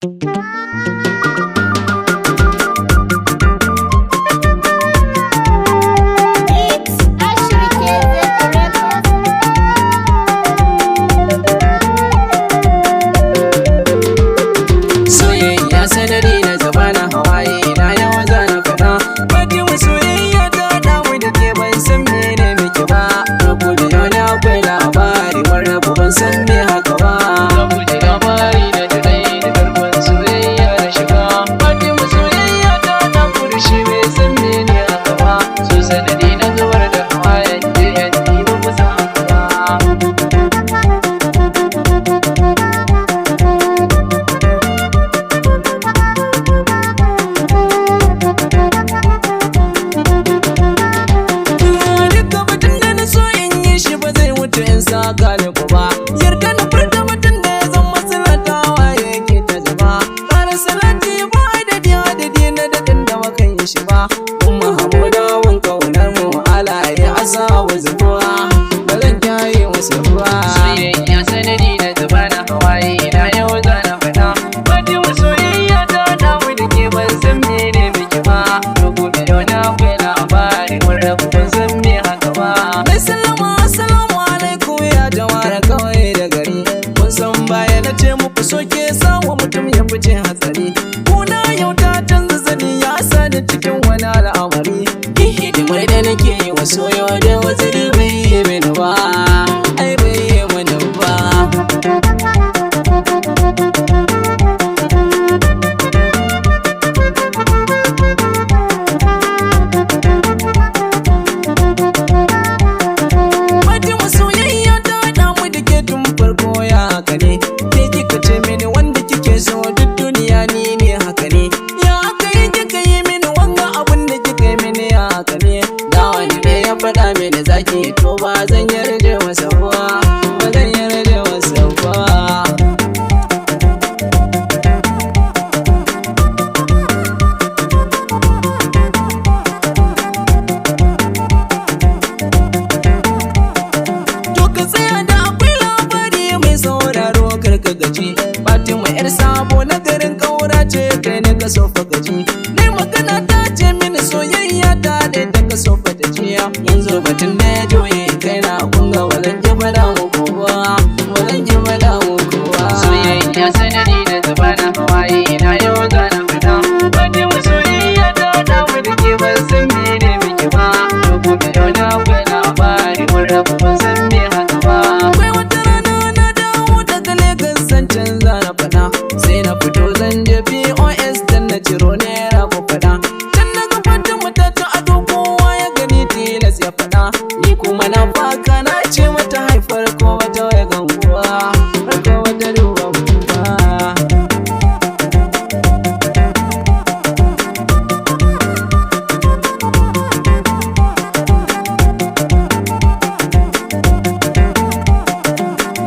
It's Ashri KZ Records. Soyayya sanadi na zaba na hawaye na yawa za na faɗa. Fatima, soyayya ta damu da ke, ban san mene miki ba. Ku biyo ni, akwai labari, mun rabu ban san me haka ba. Ku ji labari na da dai da karfin soyayya da shiga. Fatima, soyayya ta damu da shi, bai san mene haka ba. So sanadi na zubar da hawaye da yanni ba ku san haka ba. Duka batun da na so in yi shi ba zai wuce in saka ni ku ba. Yarda na furta batun da ya zama silatawa yake ta zama. Ƙara salati ba adadi adadi na daɗin da bakan yi shi ba. Umma hamuda wun kaunar mu alaye asabu zuwa. Ba zan kyaye musu ba. Soyayya sanadi na zuba na hawaye na yau za na faɗa. Fatima, soyayya ta damu da ke, ban san mene miki ba. Dogo biyo na akwai labari, mun rabu ban san me haka ba. Mai sallama, assalamu alaikum ya jama'ar kawai da gari. Kun san baya na ce muku soke sawa mutum ya fice hatsari. Kuna yau ta canza zani, ya sani cikin wani al'amari. Hidimar da nake yi wa soyo da wasu bai yi mini ba. Ai bai yi mini ba. Fatima, soyayya ta damu da ke tun farko, ya haka ne? Ke kika ce mini wanda kike so duk duniya ni ne, haka ne? Ya aka yi kika yi mini wanga abun da kika yi mini, ya haka ne? Da wani ne ya faɗa mini zaki, to ba zan yarda masa ba. Ba zan yarda masa ba. To ka tsaya da akwai labari, mai sauraro kar ka gaji. Fatima yar sabo na garin kaura ce, kai ne ka so fa gaji. Nai magana ta ce mini soyayya ta da ta ka so fa ta jiya. Yanzu batun da ya juye kai na kun ga bazan ki faɗa muku ba. Bazan ki faɗa muku ba. Soyayya sanadi na zuba na hawaye na yau za na faɗa. Fatima, soyayya ta damu da ke, ban san mene miki ba. To gobe yau na akwai labari, mun rabu ban san me haka ba. Akwai wata rana na dawo daga Legas, zan canza na faɗa. Sai na fito zan je POS dan na ciro naira ko faɗa. Can na ga Fatima ta ci ado, kowa ya gani tilas ya faɗa. Ni kuma na faka na ce mata haifar ko wata waya ganguwa. Ko wata duba ba.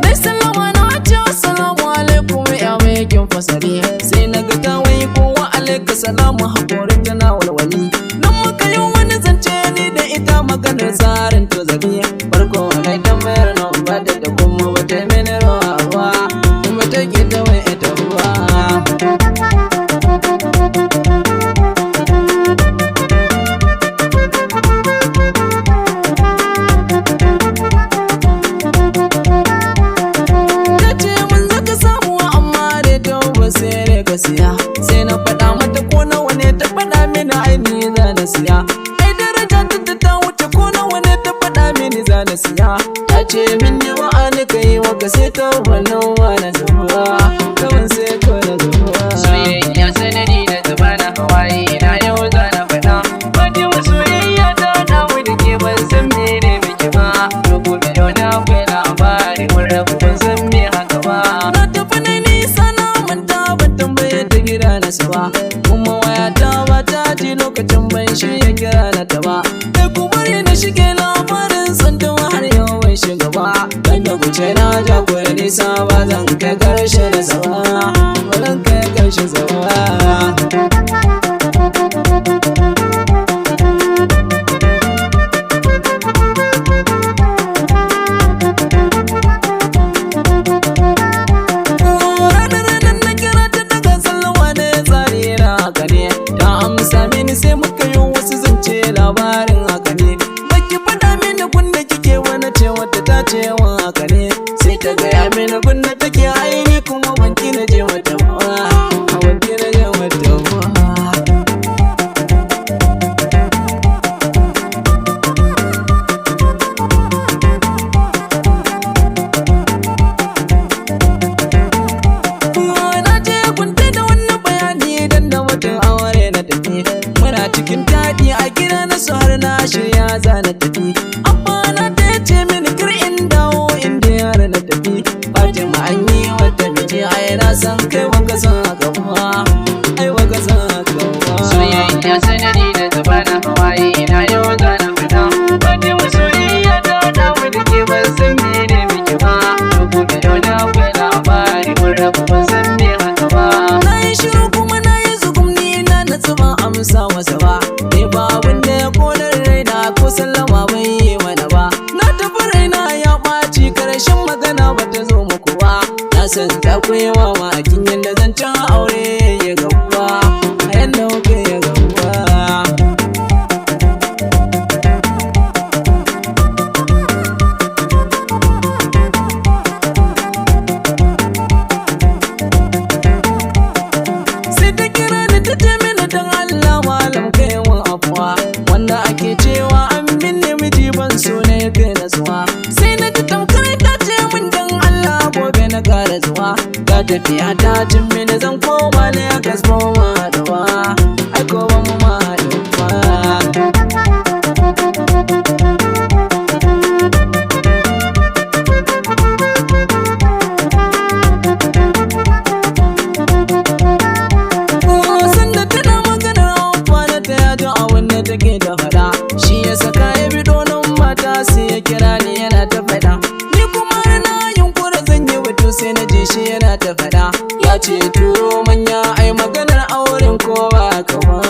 Dai sallama na ce assalamu alaikum ya mai kin fasari. Sai na ga ta wai kowa alaika salamu, hakorin tana walwali. Nan muka yi wani zance ni da ita, maganar tsarin to zabi. Farko na tambayar nan ba ta da kuma ba ta mini rawa ba. Kuma ta ki ta wai ita ba. Ta ce mun zaka samu amma da tabbas sai dai ka siya. Sai na faɗa mata ko nawa ne, ta faɗa mini ai ni za na siya. Ai daraja ta ta wuce ko nawa ne, ta faɗa mini za na siya. Ta ce min ni wa'ani ka yi wa ka sai ta wannan wa na zuwa. Kaman sai ko na zuwa. Soyayya sanadi na zuba na hawaye na yau za na faɗa. Fatima, soyayya ta damu da ke, ban san mene miki ba. To gobe yau na akwai labari, mun rabu ban san me haka ba. Na tafi na nisa na manta ban tambaye ta gida na sawa. Kuma waya ta ba ta ji lokacin, ban shirya kira na ta ba. Kai ku bari na shige labarin tsantawa, har yau ban shiga ba. Kan da kuce na ja ku da nisa, ba zan kai karshe da sawa. Ba zan kai karshe sawa. Ranar ranar na kira ta daga. Tafiya ta cin mini, zan koma Lagos, ba mu haɗu ba. Ai ko ba mu ma haɗu ba. Sanda tana maganar amfani ta, ya ji abin da take da faɗa. Shi ya saka ya bi donon mata, sai ya kira ni yana ta faɗa. Ni kuma har na yunkura zan yi batu, sai na ji shi yana ta faɗa. Ya ce turo manya ai maganar auren ko ba kama.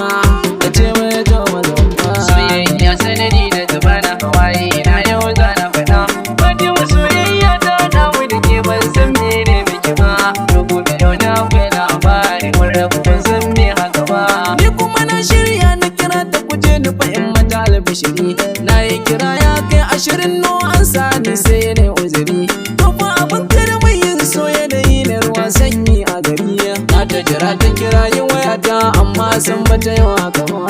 Ta ce mai to mazauwa. Soyayya sanadi da zuba na hawaye na, yau zana faɗa. Fatima, soyayya ta damu da ke, ban san mene miki ba. To gobe yau na akwai labari mun rabu, ban san me haka ba. Ni kuma na shirya na kira ta kuje ni fa in mata albishiri. Na yi kira ya kai 20, no an sani, sai ne uzuri. To fa abin karmai yin so yanayi na ruwa sanyi a gari. Na ta jira ta kira yin wayata, amma san bata yawa kama.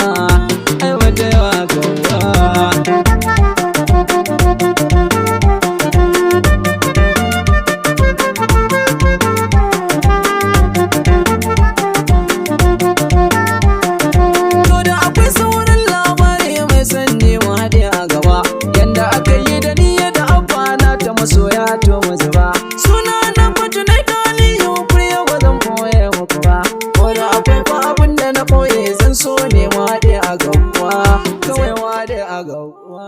Ai bata yawa kama. To da akwai sauran labari mai sanni, mu haɗe a gaba. Yanda aka yi da niyya da abba na ta masoya, to mu zuba. Suna na fatu na kaliyu kuriya, ba zan koye muku ba. Ko da akwai fa abin da na ɓoye, zan so ne mu haɗe a gaba. Kawai mu haɗe a gaba.